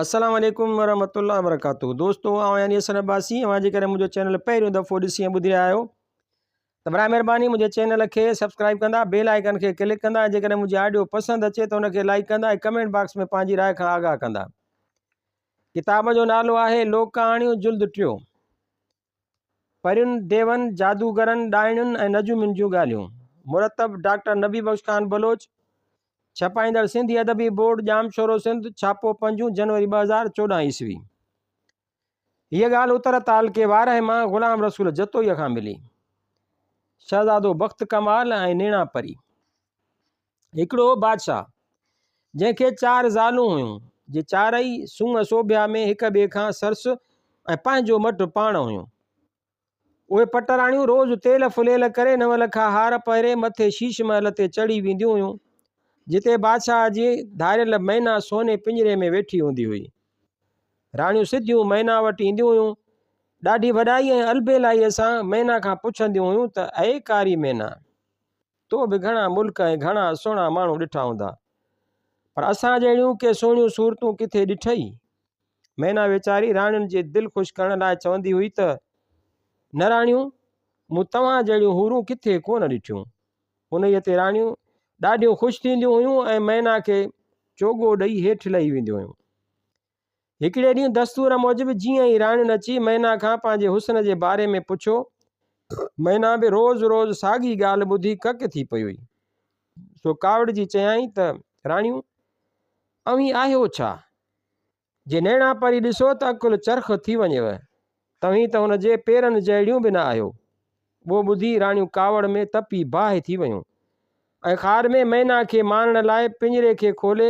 السلام عليڪم ورحمة الله وبرڪاته دوستو آئون يعني حسن عباسي اوهان جيڪڏهن منهنجو چينل پهريون دفعو ڏسي ۽ ٻڌي رهيا آهيو ته برائي مهرباني منهنجي چينل کي سبسڪرائب ڪندا بيل آئيڪن کي ڪلڪ ڪندا ۽ جيڪڏهن منهنجي آڊيو پسند اچي ته ان کي لائڪ ڪندا ۽ ڪمينٽ باڪس ۾ پنهنجي راء کان آگاهه ڪندا ڪتاب جو نالو آهي لوڪ ڪهاڻيون جلد ٽيون پرين، ديون، جادوگرن، ڏائڻين ۽ نجومين جون ڳالهيون. مرتب، ڊاڪٽر نبي بخش خان بلوچ. ڇپائيندڙ، سنڌي ادبي بورڊ، ڄامشورو سنڌ، ڇاپو پنجون جنوري 2014 عيسوي. هيء ڳالهه اتر تعلقي وارهه مان غلام رسول جتوئيء کان ملي. شهزادو بخت ڪمال ۽ نيڻان پري. هڪڙو هو بادشاهه، جنهن کي چار زالون هيون، جي چارئي سونهن سوڀيا ۾ هڪ ٻئي کان سرس ۽ پنهنجو مٽ پاڻ هيون. اهي پٽ راڻيون روز تيل ڦليل ڪري نو لکا هار پهري مٿي شيش محل تي چڙهي وينديون هيون، جتي بادشاهه جي ڌاريل مينا سوني پڃري ۾ ويٺي هوندي هئي. راڻيون سڌيون مينا وٽ اينديون هيون. ڏاڍي وڏائي ۽ البيلائيء سان مينا کان پڇنديون هيون ته اي ڪاري مينا! تو به گهڻا ملڪ ۽ گهڻا سهڻا ماڻهو ڏٺا هوندا، پر اسان جهڙيون ڪي سهڻيون صورتون ڪٿي ڏٺئي؟ مينا ويچاري راڻين جي دل خوش ڪرڻ لاء چوندي هئي ته، نه راڻيون، مون توهان جهڙيون حورون ڪٿي ڪونه ڏٺيون. انهيء تي راڻيون ڏاڍيون خوش ٿينديون هيون ۽ مينا کي چوڳو ڏئي هيٺ لهي وينديون هيون. هڪڙي ڏينهن دستور موجب جيئن ئي راڻين اچي مينا کان پنهنجي حسن جي باري ۾ پڇيو، مينا به روز روز ساڳي ڳالهه ٻڌي ڪڪ ٿي پئي هئي. سو ڪاوڙجي چيائين ته، راڻيون! اوهين آهيو ڇا؟ جي نيڻا پري ڏسو ته عقل چرخ ٿي وڃيو. توهين ته هن جي پيرن جهڙيون به نه آهيو. اهو ٻڌي راڻيون ڪاوڙ ۾ تپي باهه ٿي ويون ۽ خار ۾ مينا کي مارڻ لاء پڃري کي کولي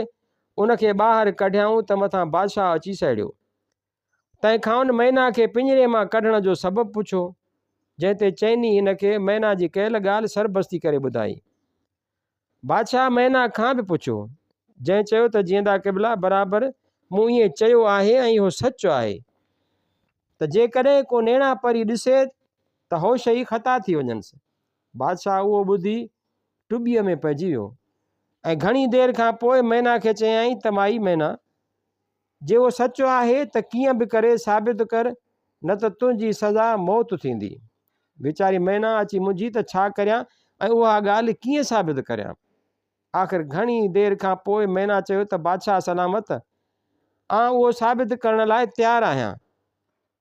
ان کي ٻاهر ڪڍيائون ته مٿان بادشاهه اچي سهڙيو. تنهن کانئن مينا کي پڃري مان ڪڍڻ جو سبب پڇيو، جنهن تي چئني هن کي مينا جي ڪيل ڳالهه سربستي ڪري ٻڌائي. بادشاهه مينا کان به پڇيو، جنهن چيو ته جيئندا قبلا برابر مون ائين چيو آهي ۽ اهو سچ آهي ته جيڪڏهن ڪو نيڻا پري ڏسي ته هوش ئي خطا ٿي وڃنس. بادشاهه اهو ٻڌي ٽٻيء ۾ پئجي ويو ۽ گهڻي دير کان پوء مينا کي چيائين ته مائي مينا! جي اهو سچ آهي ته ڪيئن به ڪري ثابت ڪر نه ته تنهنجي سزا موت ٿيندي. ويچاري مينا اچي منجهي ته ڇا ڪريان ۽ اها ڳالهه ڪيئن ثابت ڪريان. آخر گهڻي دير کان پوء مينا چيو ته بادشاهه سلامت! آن اهو ثابت ڪرڻ لاء تيار آهيان.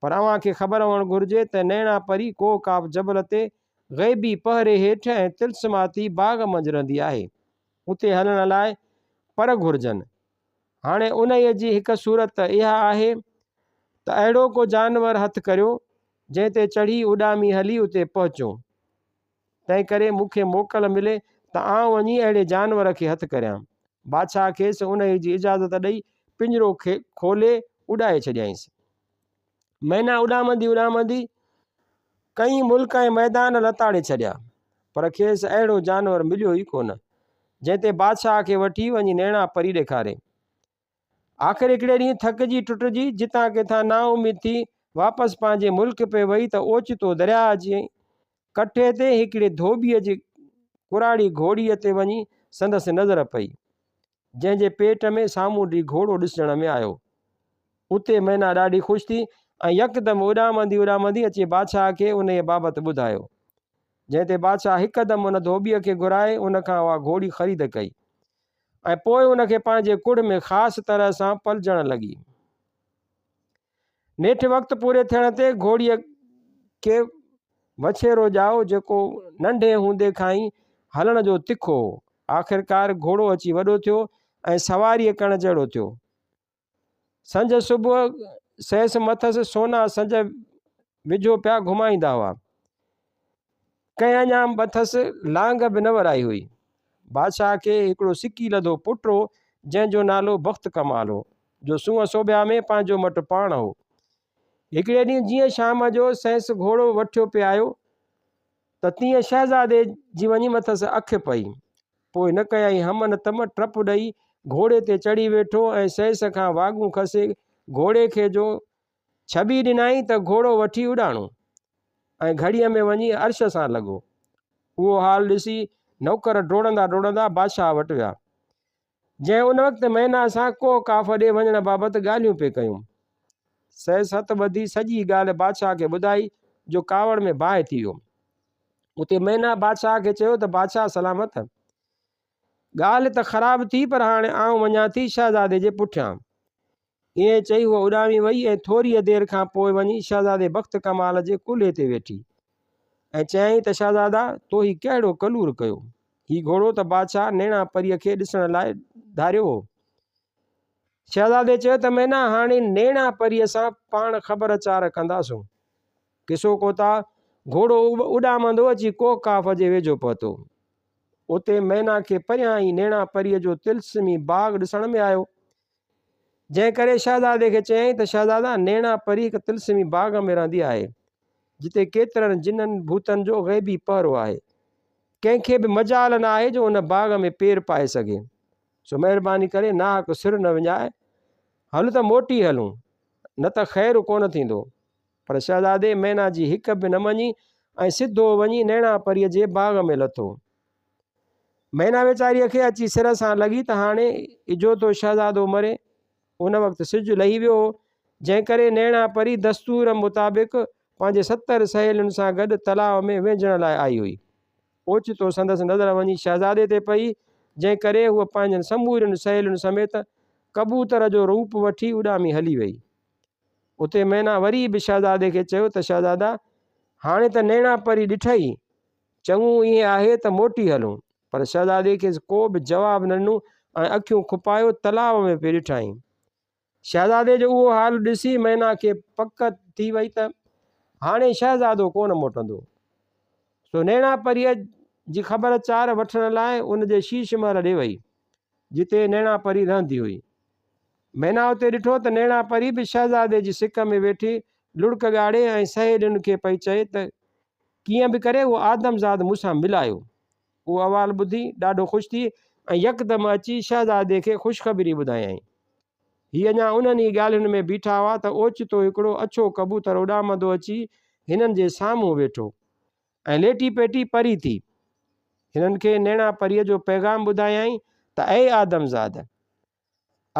پر اوهان کي خبر هئڻ گهرجي ته نيڻا پري ڪوهه قاف جبل تي غيبي پهري هيٺ ۽ طلسماتي باغ منجهه رهندي آهي. اتي هلڻ لاء پر گهرجن. هاڻي انهيء جي هڪ صورت اها آهي ته اهڙو ڪو جانور هٿ ڪريو، جنهن تي چڙهي اڏامي هلي اتي پهچو. تنهنڪري مون کي موڪل ملي ته آئون وڃي اهڙي جانور کي هٿ ڪريان. بادشاهه کيس انهيء جي اجازت ڏئي پڃرو کولي اڏائي ڇڏيائينس. مينا اڏامندي اڏامندي ڪئين ملڪ ۽ ميدان لتاڙي ڇڏيا، پر کيس اهڙو جانور مليو ئي ڪونه، جنهن تي بادشاهه کي وٺي وڃي نيڻا پري ڏيکاري. آخر هڪڙي ڏينهن ٿڪجي ٽٽجي، جتان ڪٿان نااميد ٿي، واپس پنهنجي ملڪ پئي وئي ته اوچتو درياهه جي ڪٺي تي هڪڙي ڌوٻيء جي ڪراڙي گهوڙيء تي وڃي سندس نظر پئي. جنهن جي پيٽ ۾ سامونڊي گهوڙو ڏسجڻ ۾ آيو. اتي مينا ڏاڍي خوش ٿي ۽ يڪدم اڏامندي اڏامندي اچي بادشاهه کي انهيء بابت ٻڌايو. جنهن تي بادشاهه هڪدم ان ڌوٻيء کي گهرائي ان کان اها گهوڙي خريد ڪئي ۽ پوء ان کي پنهنجي ڪڙهه ۾ خاص طرح سان پلجڻ لڳي. نيٺ وقت پوري ٿيڻ تي گهوڙيء کي وڇيرو ڄائو، جيڪو ننڍي هوندي کان ئي هلڻ جو تکو هو. آخرڪار گهوڙو اچي وڏو ٿيو ۽ سواريء ڪرڻ جهڙو ٿيو. سنجهه صبح سئيس مٿس سونا سنجهه وجهو پيا گهمائيندا هئا. ڪنهن اڃا مٿس لانگ به نه ورائي هئي. بادشاهه کي هڪڙو سڪي لڌو پٽ هو، جنهن جو نالو بخت ڪمال هو، جو سونهن سوڀيا ۾ پنهنجو مٽ پاڻ هو. هڪڙي ڏينهن جيئن شام جو سئيس گهوڙو وٺيو پئي آيو ته تيئن شهزادي جي وڃي مٿس اک پئي. پوء نه ڪيائين هم نه تم، ٽپ ڏئي گهوڙي تي چڙهي ويٺو ۽ سئيس کان واڳون کسي گهوڙي کي جو ڇٻي ڏنائين ته گهوڙو وٺي اڏاڻو ۽ گهڙيء ۾ وڃي عرش سان لڳو. اهو حال ڏسي نوڪر ڊوڙندا ڊوڙندا بادشاهه وٽ ويا. جنهن ان وقت مينا سان ڪوهه ڪاف ڏي وڃڻ بابت ڳالهيون پئي ڪيون. سئيس هٿ ٻڌي سڄي ڳالهه بادشاهه کي ٻڌائي، جو ڪاوڙ ۾ باهه ٿي ويو. اتي مينا بادشاهه کي چيو ته بادشاهه سلامت! ڳالهه ته خراب ٿي پر هاڻي آئون وڃان ٿي شهزادي جي پٺيان. ائين چئي هوء اڏامي وئي ۽ ٿوريء دير کان پوء وڃي شهزادي بخت ڪمال جي ڪلهي تي ويٺي ۽ چيائين ته شهزادا، تو هي ڪهڙو ڪلور ڪيو؟ هي گهوڙو ته بادشاهه نيڻا پريء کي ڏسڻ لاء ڌاريو هو. شهزادي چيو ته مينا، هاڻي نيڻا پريء سان پاڻ خبر چار ڪنداسون. قصو ڪوتاهه، گهوڙو اڏامندو اچي ڪوهه قاف جي ويجهو پهتو. اتي مينا کي پريان ئي نيڻا پريء جو طلسمي باغ ڏسڻ ۾ آيو. جنهن ڪري شهزادي کي چيائين ته شهزادا نيڻا پري هڪ طلسمي باغ ۾ رهندي آهي، جتي ڪيترن جنن ڀوتن جو غيبي پهرو آهي. ڪنهن کي به مجال نه آهي جو ان باغ ۾ پير پائي سگهي. سو مهرباني ڪري ناحق سر نه وڃاء، هل ته موٽي هلون، نه ته خير ڪونه ٿيندو. پر شهزادي مينا جي هڪ به نه مڃي ۽ سڌو وڃي نيڻا پريء جي باغ ۾ لٿو. مينا ويچاريء کي اچي سر سان لڳي ته هاڻي اجهو ٿو شهزادو مري. ان وقت سج لهي ويو هو، جنهن ڪري نيڻا پري دستور مطابق پنهنجي 70 سهيلين سان گڏ تلاء ۾ وهنجڻ لاء آئي هئي. اوچتو سندس نظر وڃي شهزادي تي پئي، جنهن ڪري هوء پنهنجن سمورين سهيلين سميت ڪبوتر جو روپ وٺي اڏامي هلي وئي. اتي مينا وري به شهزادي کي چيو ته شهزادا! هاڻي ته نيڻا پري ڏٺئي، چڱو ائين آهي ته موٽي هلون. پر شهزادي کيس ڪو به جواب نه ڏنو ۽ اکيون کپايو تلاء ۾ پئي ڏٺائين. شهزادي جو اهو حال ڏسي مينا کي پڪ ٿي وئي ته هاڻي شهزادو ڪونه موٽندو. سو نيڻا پريء جي خبر چار وٺڻ لاء ان جي شيش محل ڏي وئي، جتي نيڻا پري رهندي هئي. مينا اتي ڏٺو ته نيڻا پري به شهزادي جي سڪ ۾ ويٺي لڙڪ ڳاڙي ۽ سهيلين کي پئي چئي ته ڪيئن به ڪري اهو آدمزاد مون سان ملايو. اهو احوال ٻڌي ڏاڍو خوش ٿي ۽ يڪدم اچي شهزادي کي خوشخبري ٻڌايائين. هي اڃا انهن ئي ڳالهين ۾ بيٺا هئا ته اوچتو هڪڙو اڇو ڪبوتر اڏامندو اچي هنن جي سامهون ويٺو ۽ ليٽي پيٽي پري ٿي. هنن کي نيڻا پريء جو پيغام ٻڌايائين ته اي آدمزاد!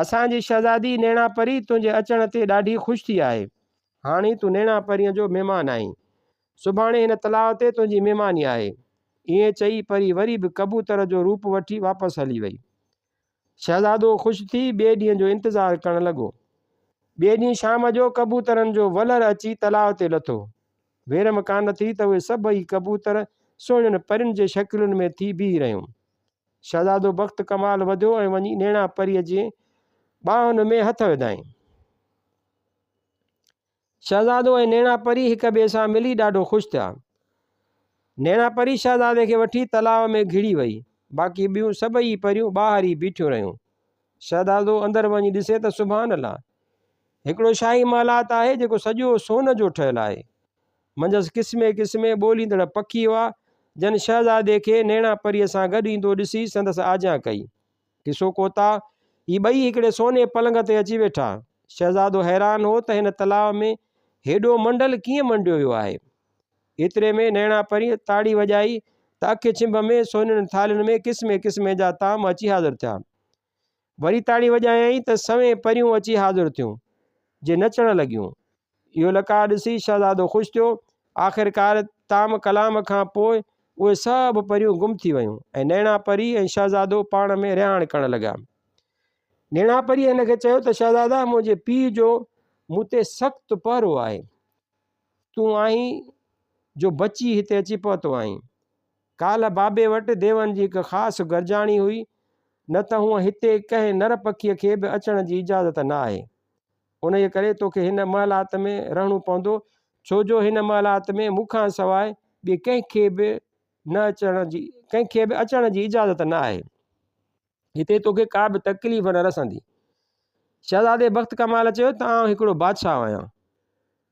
اسان جي شهزادي نيڻا پري تنهنجي اچڻ تي ڏاڍي خوش ٿي آهي. هاڻي تون نيڻا پريء جو مهمان آهين. سڀاڻي هن تلاء تي تنهنجي مهماني آهي. ائين چئي پري وري به ڪبوتر جو روپ وٺي واپس هلي وئي. شهزادو خوش ٿي ٻئي ڏينهن جو انتظار ڪرڻ لڳو. ٻئي ڏينهن شام جو ڪبوترن جو ولر اچي تلاء تي لٿو. ويرم ڪانه ٿي ته اهي سڀئي ڪبوتر سهڻين پرين جي شڪلين ۾ ٿي بيهي رهيون. شهزادو بخت ڪمال وڌيو ۽ وڃي نيڻا پريء جي ٻانهن ۾ هٿ وڌائين. شهزادو ۽ نيڻا پري هڪ ٻئي سان ملي ڏاڍو خوش ٿيا. نيڻا پري شهزادي کي وٺي تلاء ۾ گهڙي وئي، باقي ٻيون سڀئي پريون ٻاهر ئي بيٺيون رهيون. شهزادو اندر وڃي ڏسي ته سبحان الله! هڪڙو شاهي محلات آهي، جيڪو سڄو سون جو ٺهيل آهي. منجهس قسمين قسمين ٻوليندڙ پکي هئا، جن شهزادي کي نيڻا پريء سان گڏ ايندو ڏسي سندس آجيان ڪئي. قصو ڪوتاهه، هي ٻئي هڪڙي سوني پلنگ تي اچي ويٺا. شهزادو حيران هو ته هن تلاء ۾ هيڏو منڊل ڪيئن منڊيو ويو آهي. ايتري ۾ نيڻا پريء تاڙي وڄائي ته اک ڇنڀ ۾ سونين ٿالهين ۾ قسمين قسمين جا طعام اچي حاضر ٿيا. وري تاڙي وڄايائين ته سوين پريون اچي حاضر ٿيون، جي نچڻ لڳيون. اهو لقاء ڏسي شهزادو خوش ٿيو. آخرڪار طعام ڪلام کان پوء اهي سڀ پريون گم ٿي ويون ۽ نيڻا پري ۽ شهزادو پاڻ ۾ رهاڻ ڪرڻ لڳا. نيڻا پريء هن کي چيو ته شهزادا منهنجي پيء جو مون تي سخت پهرو آهي. تون آهين جو بچي هتي اچي پهتو آهين. ڪالهه بابي وٽ ديون جي هڪ خاص گرجاڻي هئي، نه ته هونء هتي ڪنهن نر پکيء کي به اچڻ جي اجازت نه آهي. انهيء ڪري توکي هن محلات ۾ رهڻو پوندو، ڇو جو هن محلات ۾ مون کان سواء ٻئي ڪنهن کي به نه اچڻ جي ڪنهن کي به اچڻ جي اجازت نه آهي. هتي توکي ڪا به تڪليف نه رسندي. شهزادي بخت ڪمال چيو ته آئون هڪڙو بادشاهه آهيان.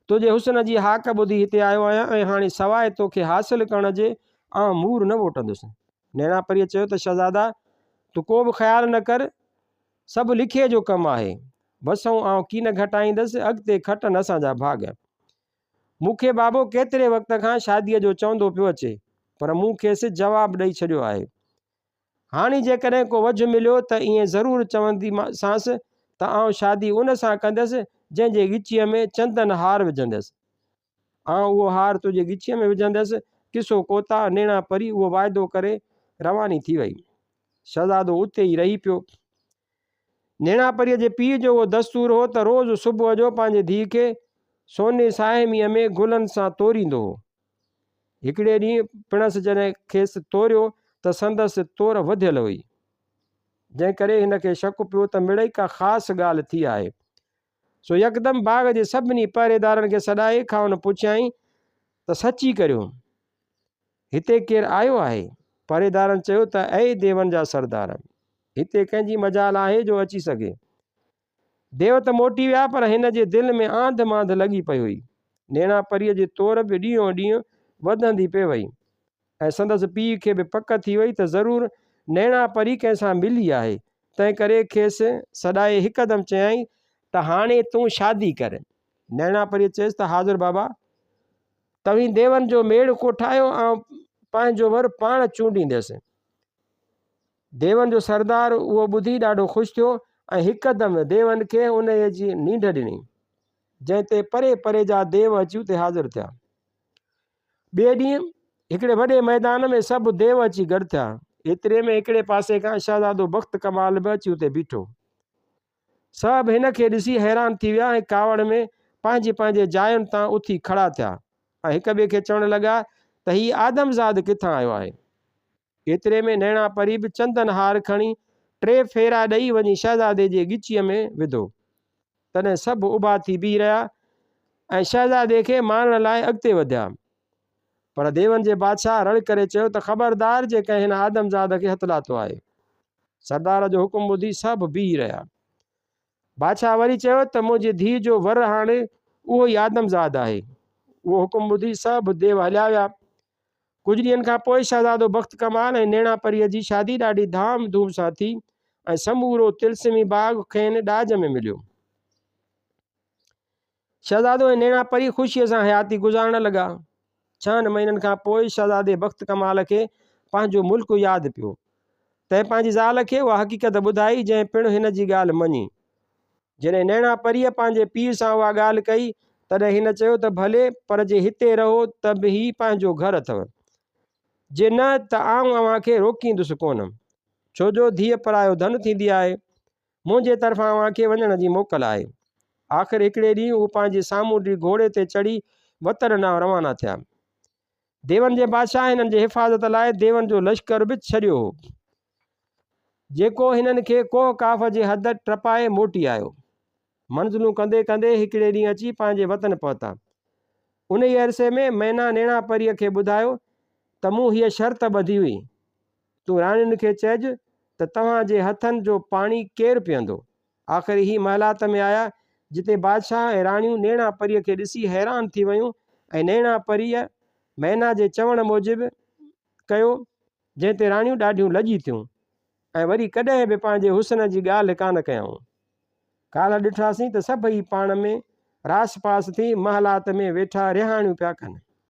تنهنجي حسن جي هاڪ ٻڌي هتي آيو آهيان ۽ هاڻي سواء توکي حاصل ڪرڻ جي آئون مور نه موٽندس. نيڻا پريء چيو ته شهزادا تون ڪو به خيال نه ڪر، سڀ لکيي جو ڪم آهي. وسئون آئون ڪين گهٽائيندس، اڳتي کٽن اسان جا ڀاڳ. مون کي بابو ڪيتري وقت کان شاديء جو چوندو پيو اچي، پر مون کيس جواب ڏئي ڇڏيو آهي. هاڻي جيڪڏهن ڪو وجهه مليو ته ائين ضرور چونديسانس ته آئون شادي ان سان ڪندس جنهن جي ڳچيء ۾ چندن هار وجهندس. آئون اهو هار تنهنجي ڳچيء ۾ وجهندس. قصو ڪوتاهه، نيڻا پري اهو واعدو ڪري رواني ٿي وئي. شهزادو اتي ئي رهي پيو. نيڻا پريء جي پيء جو اهو دستور هو ته روز صبح جو پنهنجي ڌيء کي سوني ساهميء ۾ گلن سان توريندو هو. هڪڙي ڏينهن پڻس جڏهن کيس توريو ته سندس تور وڌيل هئي، جنهن ڪري هن کي شڪ پيو ته مڙئي ڪا خاص ڳالهه ٿي آهي. سو يڪدم باغ جي سڀني پهريدارن کي سڏائي کانئن پڇيائين ته سچي ڪريو، هتي ڪير آيو آهي؟ پهريدارن چيو ته اي ديون جا سردار! هتي ڪنهن جي مجال آهي جو اچي سگهي. ديو ته موٽي ويا پر هن جي دل ۾ آنڌ مانڌ لڳي پئي هئي. نيڻا پريء جي تور به ڏينهون ڏينهن وڌندي پئي وئي ۽ سندس پيء کي به پڪ ٿي وئي ته ضرور نيڻا پري ڪنهن سان ملي آهي، تنهن ڪري کيس سڏائي هڪدم چيائين ته هاڻي تون شادي ڪر. نيڻا پريء چيس ته حاضر بابا! توهين ديون جو ميڙ ڪوٺايو، آئون پنهنجو ور پاڻ چونڊينديس. ديون جو سردار اهو ٻڌي ڏاڍو خوش ٿيو ۽ هڪدم ديون کي انهيء جي نينڍ ڏني، جنهن تي پري پري جا ديو اچي اتي حاضر ٿيا. ٻئي ڏينهن هڪڙي وڏي ميدان ۾ سڀ ديو اچي گڏ ٿيا. ايتري ۾ هڪڙي پاسي کان شهزادو بخت ڪمال به اچي اتي بيٺو. سڀ هن کي ڏسي حيران ٿي ويا ۽ ڪاوڙ ۾ پنهنجي پنهنجي جاين تان اٿي کڙا ٿيا ۽ هڪ ٻئي کي چوڻ لڳا ته هي آدمزاد ڪٿان آيو آهي؟ ايتري ۾ نيڻا پري به چندن هار کڻي ٽي ڦيرا ڏئي وڃي شهزادي جي ڳچيء ۾ وڌو. تڏهن سڀ اڀا ٿي بيهي رهيا ۽ شهزادي کي مارڻ لاء اڳتي وڌيا. پر ديون جي بادشاهه رڙ ڪري چيو ته خبردار جي ڪنهن هن آدمزاد کي هٿ لاتو آهي. سردار جو حڪم ٻڌي سڀ بيهي رهيا. بادشاهه وري چيو ته منهنجي ڌيء جو ور هاڻي اهو ئي آدمزاد آهي. اهو حڪم ٻڌي سڀ ديو هليا ويا. ڪجهه ڏينهن کان پوء شهزادو بخت ڪمال ۽ نيڻا پريء جي شادي ڏاڍي ڌام ڌوم سان ٿي ۽ سمورو طلسمي باغ کين ڏاج ۾ مليو. شهزادو ۽ نيڻا پري خوشيء سان حياتي گذارڻ لڳا. ڇهن مهينن کان پوء شهزادي بخت ڪمال کي پنهنجو ملڪ ياد پيو. تنهن پنهنجي زال کي اها حقيقت ٻڌائي، جنهن پڻ هن جي ڳالهه مڃي. جڏهن نيڻا پريء پنهنجي پيء سان اها ڳالهه ڪئي، تڏهن هن چيو ته ڀلي، پر جي هتي رهو ته به هي پنهنجو گهر اٿو. جي نه ته آئون اوهان کي روڪيندس ڪونه. ڇو جو ڌيء پرايو ڌن ٿيندي آهي. منهنجي طرفان اوهان کي وڃڻ جي موڪل آهي. آخر هڪڙي ڏينهن هو پنهنجي سامونڊي گهوڙي تي چڙهي وطن ڏانهن روانا ٿيا. ديون جي بادشاهه هنن جي حفاظت لاء ديون جو لشڪر به ڇڏيو هو، جيڪو هنن کي ڪوهه قاف جي حد ٽپائي موٽي آيو. منزلون ڪندي ڪندي هڪڙي ڏينهن اچي پنهنجي وطن پهتا. انهيء عرصي ۾ مينا نيڻا پريء کي ٻڌايو ته مون هيء شرط ٻڌي هئي. تون راڻين کي چئج ته توهان جي هٿن جو پاڻي ڪير پيئندو؟ آخر هي محلات ۾ آيا، جتي بادشاهه ۽ راڻيون نيڻا پريء کي ڏسي حيران ٿي ويون ۽ نيڻا پريء مينا جي چوڻ موجب ڪيو، جنهن تي راڻيون ڏاڍيون لڄي ٿيون ۽ وري ڪڏهن به پنهنجي حسن جي ڳالهه ڪانه ڪيائون. ڪالهه ڏٺاسين ته سڀئي پاڻ ۾ راس پاس ٿي محلات ۾ ويٺا رهاڻيون پيا ڪن.